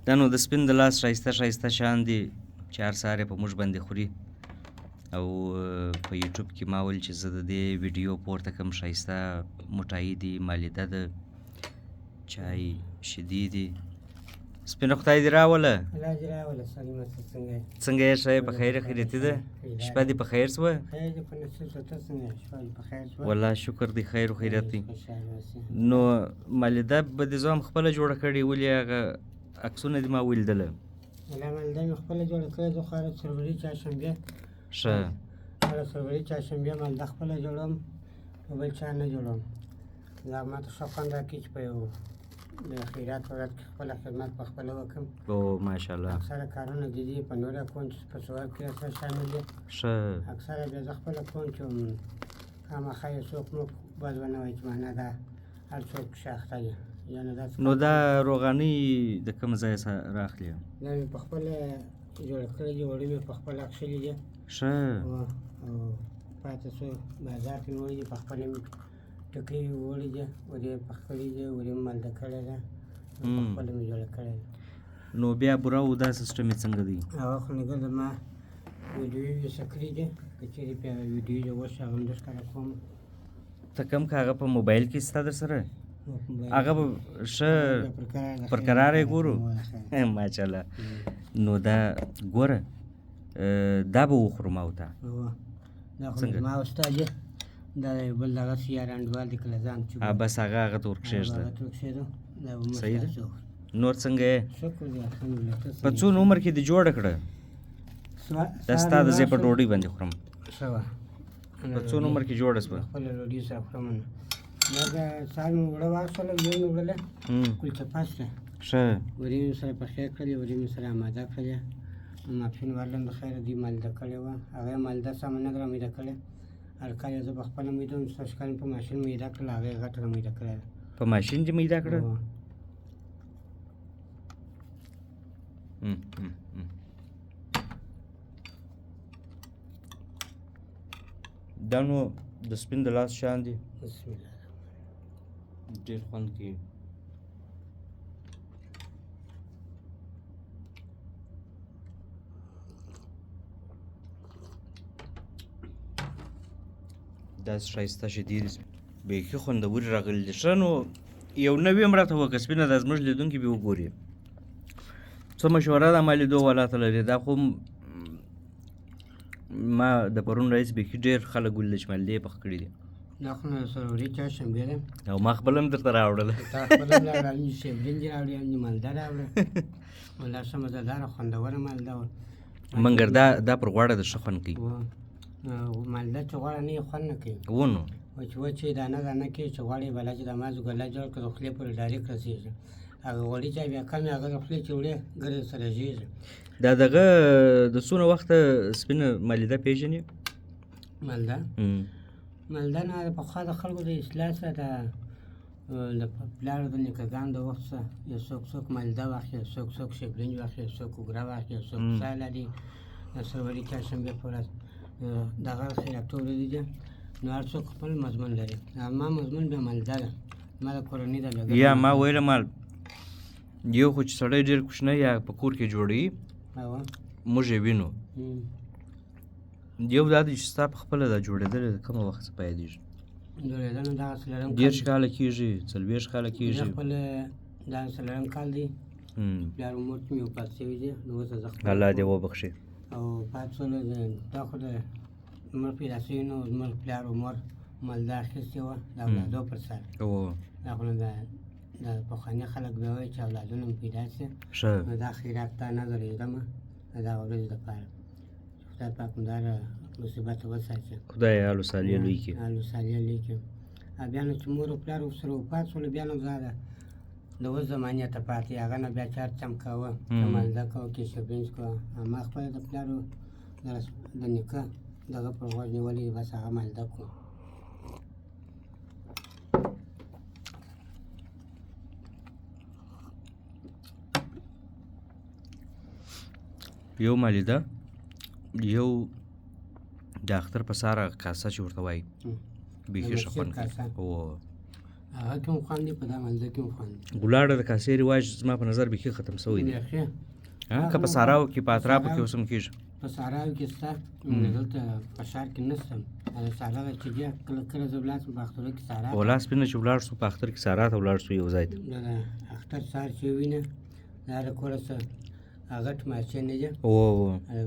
دا نو د سپین د لاس ښایسته ښایسته شیان دي چې هر سهار یې په موږ باندې خوري. او په یوټیوب کې ما ویل چې زه د دې ویډیو پورته کوم. ښایسته مټایي دي، مالیده ده، چای شیدې دي. سپینه خدای دې راوله. الله دې راوله سلیم ته. څنګه یې؟ څنګه یې؟ ښه یې؟ په خیر خیریتي ده؟ شپه دې په خیر شوه؟ خیر دې په نصیب شه. ته څنګه یې؟ شپه دې په خیر شوه؟ والله شکر دی، خیر و خیریت دی. خوشحاله اوسې. نو مالیده به دې زه هم خپله جوړه کړې، ولې هغه عکسونه دې ما ولیدله. والله مالده مې خپله جوړه کړې ده، خو هره څلوري چهارشنبه، ښه، هره څلوري چهارشنبه مالده خپله جوړوم، په بل چا نه جوړوم. دا ماته ښه خوند راکوي چې په یو د خیرات ورځ کې خپله خدمت په خپله وکړم. او ماشاءالله. اکثره کارونه د دې په نوره کوم چې په ثواب کې راسره شامل دي. ښه. اکثره بیا زه خپله کوم چې خامخا یو څوک موږ بد ونه وایي چې معنا دا هر څوک پکښې اخته دي، یعنې دا نو دا روغانۍ د کوم ځای څخه راخلې؟ دا مې په خپله جوړه کړې دي، وړې مې په خپله اخښلې دي. ښه. او پاتې څو بازار کې مې وړي دي، په خپله مې ټکري وړي دي، ورې پخ کړي دي، ورې مې مالده کړې ده، په خپله مې جوړه کړې ده. نو بیا بوره او دا سیسټم یې څنګه دی؟ هغه خو نګه زما ویډیو یې څه کړي دي، که چېرې په ویډیو یې وشي هغه هم درښکاره کوم. ته کم که هغه په موبایل کې ستا در سره هغه به ښه پر کراره یې ګورو. ماشاءالله. نو دا ګوره، دا به وخورو ما او تا. دا خو زما او ستا دي، دا یو بل دغسې یار انډیوال دی، کله ځان چې بس هغه هغه ته ورکښېږده. هغه ته ورکښېږدو، دا به موږ صحیح ده. تاسو وخورو. نور څنګه یې؟ شکر دی الحمدلله. ته په څونه عمر کې دې جوړه کړه؟ دا ستا د ځای په ډوډۍ باندې خورم. ښه وه. په څونه عمر کې جوړه شوه؟ خپله ډوډۍ سره خورم. نو دا د سهار مې اوړه واخیستله، یو مې وړله کلچه پس ده. ښه. ورې مې سره پخې کړلې، ورې مې سره اماده کړلې. ماپښین ورغلم د خیره، دوی مالده کړې وه. هغه یې مالده سمه نه ده رامیده کړې. هر کال یې زه په خپله میدوم، سږ کال مې په ماشین میده کړله، هغه یې غټه رامیده کړې ده. په ماشین دې میده کړه؟ دا نو د سپین د لاس شیان دي. بسم الله. ډېر خوند کوي. داسې ښایسته شیدې دي، بیخي خوندورې راغلي دي. ښه نو یو نوې هم راته وکړه سپینه، دا زموږ لیدونکي به وګوري. څه مشوره د ما لیدو والا ته لرې؟ دا خو ما د پرون راهیسې بیخي ډېر خلک ولیدل چې مالدې یې پخ کړي دي. دا خو نو څلوري چهارشنبه ده. او ما خپل هم درته راوړله. تا خپل هم راوړه، هم دې شیبرین دې راوړې، هم دې مالده راوړه. والله ښه مزهداره خوندوره مالده وه. مګر دا پر غوړه د ښه خوند کوي. مالده چې غوړه نه وي خوند نه کوي. و نو او چې وچې دانه دانه کوي چې غوړې بلا چې د مازو ګله جوړ کړه، د خولې پورې ډایرکټ رسېږي. هغه غوړي چې بیا کمې هغه د خولې چې وړې ګرد سره ژېږي. دا دغه د څونه وخته سپینه مالیده پېژنې؟ مالده؟ مالده نه د پخوا د خلکو د اصلاح سره د پلار د نیکهګانو د وخت سره یو څوک څوک مالده واخلي، یو څوک څوک شیبرنج واخلي، یو څوک اوږره واخلي، یو څوک پسه لري. د سروري چهارشنبې په ورځ دغه خیراتو ورځې دي، نو هر څوک خپل مضمون لري. ما مضمون بیا مالده ده، ما د کورنۍ د لګښت. یا ما ویله مال یو خو چې سړی ډېر کوچنی یا په کور کې جوړوي، موږ یې وینو. یو دا دی چې ستا په خپله دا جوړېدلې د کومه وخت څخه پیلېږي؟ جوړېدنه دغه څلورم 30 کاله کېږي، 40 کاله کېږي. خپل دا څلورم کال دی. پلار مور چې مې وفات شوي دي، نو اوس زه خپل الله دې وبخښي. او پاتې شول دا خو د مور پیدا شوي، نو زموږ پلار او مور مالده اخیستې وه د اولادو پر سر. دا خو د پخواني خلک بیا وایي چې اولادونه مې پیدا شي، نو دا خیرات ته نظر ږدم د دغه ورځې دپاره. خدای پاک مو دا مصیبت وساتي. خدای آل صالح لوی کړي. آل صالح لوی کړي. بیا نو چې مور او پلار ورسره وفات شول، بیا نو دا د اوس زمانې ته پاتې، هغه نه بیا چار چم کاوه، که مالده کوه که شبرنج کوه. ما خپله د پلار د نیکه دغه پر غوږ نیولی، بس هغه مالده کوو. یو مالیده، یو د اختر په سهار هغه کاسه چې ورته وایي، بیخي ښه خوند کوي. هغه کې هم خوند دی، په دا مالده کې هم خوند دی. ګولاړه د کاسې رواج زما په نظر بیخي ختم شوی دی. بیخي. که په ساراو کې، په اطرافو کې اوس هم کېږي. په ساراو کې شته، دلته په ښار کې نشته. د سارا ده چې بیا کله کله زه ولاړ شم په اخترو کې سارا ته. ولا سپینه چې ولاړ شو په اختر کې سارا ته ولاړ شو یو ځای ته. د اختر سهار چې وینه دا د کوره څه غټ ماچې نه دی، د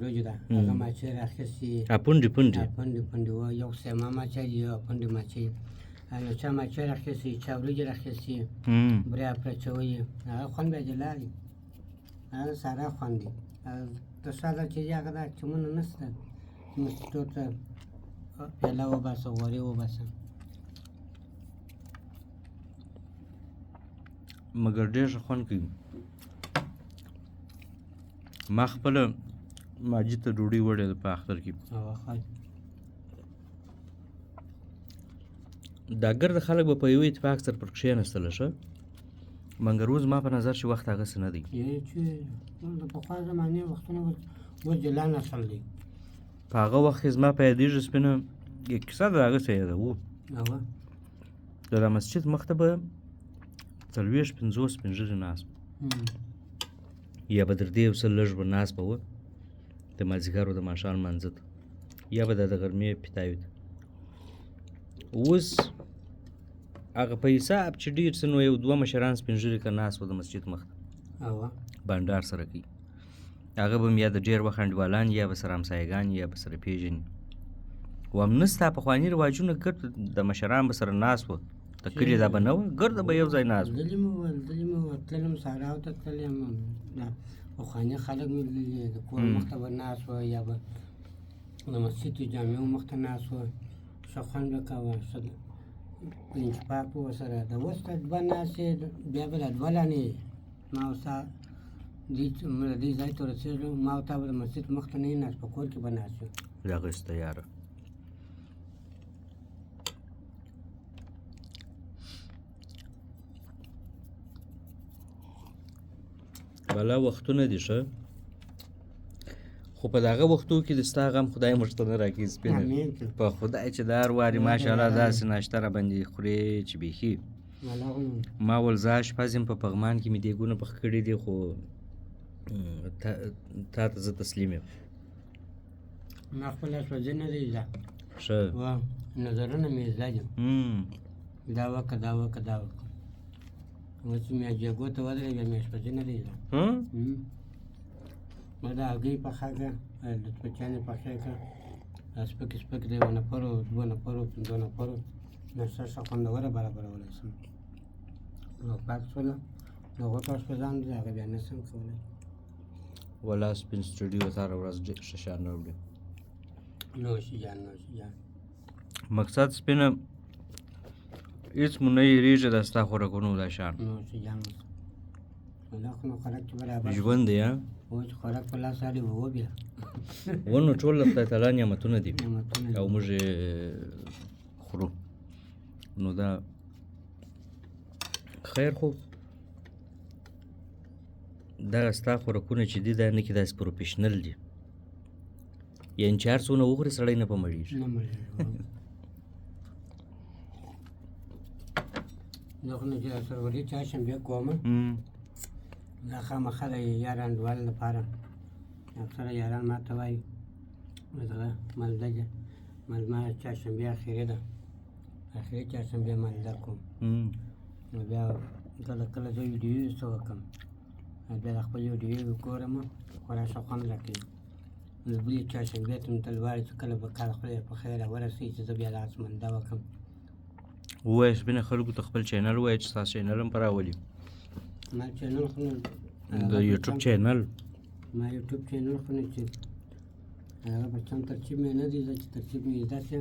وریجو ده، هغه ماچې راخیستې. پنډې پنډې. پنډې پنډې وه، یو سیما ماچه دی، یو پنډې ماچې. نو چا ماچې راخیستې، چا وریجې راخیستې، بریا پرې اچولي، هغه خوند بیا جلا دی، هغه سارا خوند دی. د ساده چې هغه دا چمونه نشته چې مستو ته پیاله وباسه، غوړي وباسه. مګر ډېر ښه خوند کوي. ما خپله ماجي ته ډوډۍ وړې ده په اختر کې. دا ګرده خلک به په یوه اتفاق سره پر کښېناستله ښه، مګر اوس زما په نظر چې وخت هغسې نه دی. چې د پخوا زمانې وختونه اوس جلا نسل دی. په هغه وخت کې زما په یادېږي سپینه یو کیسه د هغسې یادوو. د دا مسجد مخته به 40 50 سپین ږیري ناست وو، یا به تر دې یو څه لږ به ناست به وه د مازدیګر او د ماښام لمانځه ته، یا به د غرمې پیتاوي ته. اوس هغه په حساب چې ډېر څه نو یو دوه مشران سپین ږیري که ناست وو د مسجد مخته بنډار سره کوي، هغه به هم یا د ډېر وخت انډیوالان یا به سره همسایګان یا به سره پېژني. وم نه ستا پخواني رواجونه ګرد د مشران به سره ناست وو، د کلي دا به نه وه، ګرده به یو ځای ناست وو. لیدلي مې وه، تللم ساراو ته تللی یم، دا پخواني خلک مې لیدلي، د کور مخته به ناست وه یا به د مسجد جامعو مخته ناست وه، ښه خوند به کاوه، ښه انتفاق به ورسره. د اوس ته دوه ناست یې، بیا به دا دوه لا نه یې. ما او ستا دې ځای ته ورسېږو، ما او تا به د مسجد مخته نه یې ناست، په کور کې به ناست یو. دغسې یاره. بلا وختونه دي ښه، خو په دغه وختو کې د ستا غم خدای موږ ته نه راکوي سپینه. په خدای چې دا هر وارې ماشاءالله داسې ناشته راباندې خورې چې بیخي. ما ول زه اشپز یم، په پغمان کې مې دیګونه پخ کړي دي، خو تا ته زه تسلیم یم. ما خپله اشپزي نه دی زده. ښه. نظرونه مې زده دي. دا وکړه، دا وکړه، دا وکړه. اوس چې مې جګو ته ودرېد، بیا مې اشپزي نه دی زده. ما دا هګۍ پخه کړه، د بچیانې پخې کړه، دا سپکې سپکې د یو نفرو، دوه نفرو، پنځو نفرو ناشته ښه خوندوره برابرولی شم. نو پاک شوله، د غوټو اشپزان دي، هغه بیا نه شم کولی. ولا سپین سټوډیو ته هره ورځ ډېر ښه شیان راوړي. نوش جان، نوش جان. مقصد سپینه هېڅ مو نه هېرېږي دا ستا خوراکونو دا شیان. نوش جان. دا خو نو خوراک چې برابر ژوند دی. اوس خوراک په لاس راړي وو بیا. ونو ټول د خدای تعالی نعمتونه دي او موږ یې خورو، نو دا خیر. خو دغه ستا خوراکونه چې دي دا نه کې داسې پروفیشنل دي، یعنې چې هر څونه وخوري سړی نه په مړېږي. نه مړېږي. زه خو نو چې سروري چهارشنبه کوم، دا خامخا د یار انډیوال لپاره. اکثره یاران ما ته وایي دغه مالده ده، ما چهارشنبه اخري ده، اخري چهارشنبه مالده کوم. نو بیا کله کله زه ویډیو څه وکړم، بیا د خپل ویډیو ګورم، خورا ښه خوند راکوي. نو بلې چهارشنبې ته مې تل وایي چې کله به کال خدای په خیر راورسوي چې زه بیا دغسې مالده وکړم. ووایه سپینه خلکو ته خپل چینل ووایه چې ستاسو چینل هم په راولي. ما چینل خو نه د یوټیوب چینل. ما یوټیوب چینل خو نه چې هغه په چم ترتیب مې نه دی زده، چې ترتیب مې زده شي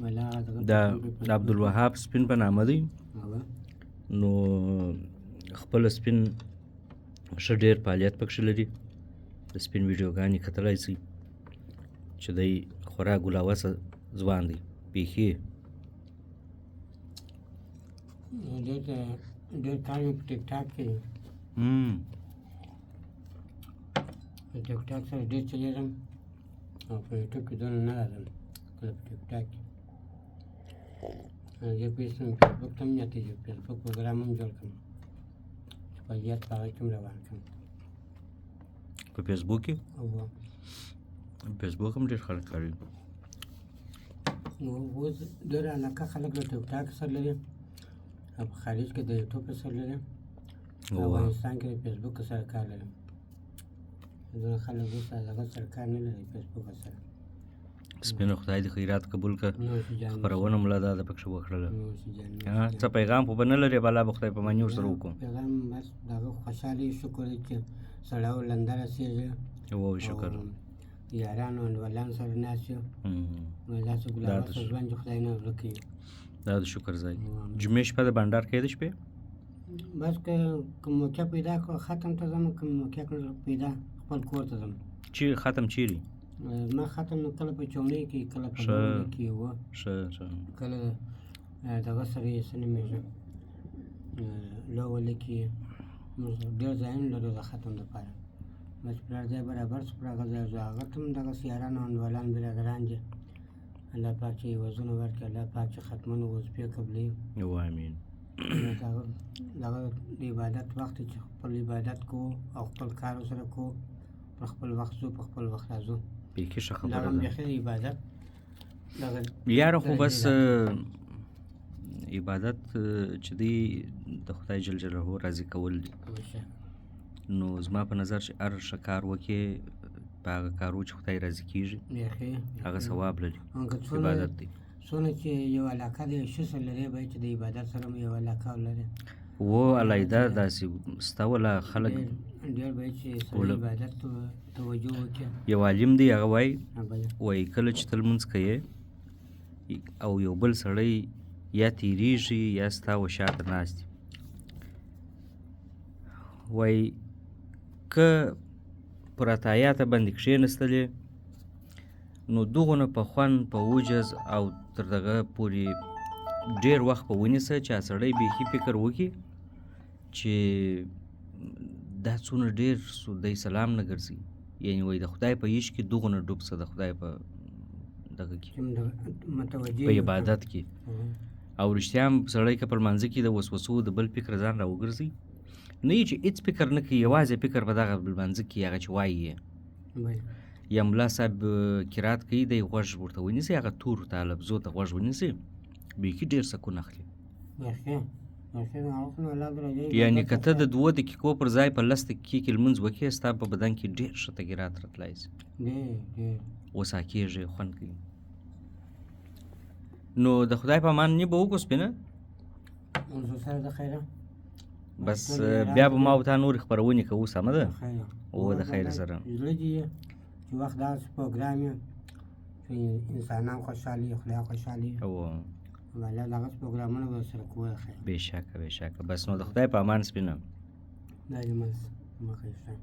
ولا هغه د عبدالوهاب سپین په نامه دی. نو خپل سپین ښه ډېر فعالیت پکښې لري، د سپین ویډیوګانې کتلی شئ چې دی خورا ګلاوسه ځوان دی بیخي. ډېر کار مې په ټیک ټاک کې دی. په ټیک ټاک سره ډېر چلېږم او په یوټیوب کې دونه نه راځم کله په ټیک ټاک کې. زه فېسبوک ته هم نیت دی، فېسبوک پروګرام هم جوړ کړم چې فعالیت په هغه کې هم روان کړم. په فېسبوک کې؟ هو. فېسبوک هم ډېر خلک کاروي. نو اوس ډېره علاقه خلک له ټیک ټاک سره لري، او په خارج کې د یوټیوب سره لري، افغانستان کې د فېسبوک سره کار لري. ځینې خلک اوس هغه سره کار نه لري، فېسبوک سره. سپینه خدای دې خیرات قبول کړه. خپرونه مو لا دا ده پکښې وکړله. څه پیغام خو به نه لرې، بالا به خدای په معنی ورسره وکړو. پیغام بس دغه خوشحالي، شکر دی چې سړی او لنده رسېږي. وو شکر. یارانو انډولان سره ناست یو، نو داسې ګلابه ژوند چې خدای نه ورکوي. دا د شکر ځای. جمعې شپه د بنډار کې د شپې بس که کوم موقع پیدا کړو ختم ته ځم، کوم موقع کړو پیدا خپل کور ته ځم. چې ختم چیرې؟ ما ختم نو کله په چوڼۍ کې، کله په لوړه کې و، ښه ښه، کله دغه سره یې څه نومېږي لوولې کې. موږ ډېر ځایونه لرو د ختم دپاره. بس پلار ځای برابر شو، پر هغه ځای ځو. هغه ته هم دغسې یاران او انډولان برادران دي. الله پاک چې عوضونه ورکړي، الله پاک چې ختمونه وظیفې قبلوي. امین. دغه د عبادت وخت چې خپل عبادت کوو او خپل کار سره کوو، پر خپل وخت ځو، په خپل وخت راځو. بیخي ښه خبره ده. بیخي د عبادت دغه یاره خو بس عبادت چې دی د خدای جل جلاله راضي کول دي. نو زما په نظر چې هر ښه کار وکړې، په هغه کارو چې خدای راضي کېږي هغه ثواب لري، عبادت دی. څونه چې یو علاقه د یو شي سره لرې، باید چې د عبادت سره هم یو علاقه ولرې. و علیحده داسې سته ولا خلک ډېر باید چې سړی عبادت ته توجه وکړي. یو عالم دی، هغه وایي، وایي کله چې ته لمونځ کوې او یو بل سړی یا تېرېږي یا ستا و شاته ناست دی، وایي که پر عطایاته باندې کښېنستلې نو دغونه په خوند په وجز او تر دغه پورې ډېر وخت به ونیسه چې سړی بیخي فکر وکړي چې دا څونه ډېر سو دی سلام نه ګرځي. یعنې وایي د خدای په عشق کې دغونه ډوب سه، د خدای په دغه کې په عبادت کې. او رښتیا هم سړی که په لمانځه کې د وسوسو د بل فکر ځان راوګرځي، نه یې چې هېڅ فکر نه کوي، یوازې فکر په دغه لمانځه کې هغه چې وایي یې، یا ملا صاحب قرات کوي، دی غوږ ورته ونیسي، هغه تورو ته لفظو ته غوږ ونیسي، بیخي ډېر سکون اخلي. یعنې که ته د 2 دقیقو پر ځای په 10 دقیقې کې لمونځ وکړې، ستا په بدن کې ډېر ښه تغیرات راتلای شي، وسا کېږي، خوند کوي. نو د خدای په امان به وکړو سپینه. بس بیا به ما او تا نورې خپرونې کوو، سمه ده؟ او د خیر سره. زړه دې چې وخت داسې پروګرام یې چې انسانان خوشحاله وي، خدای خوشحاله وي. الله دغسې پروګرامونه به سره کوو. خیر. بېشکه بېشکه. بس نو د خدای په امان سپینه. دا دې مخه ښه.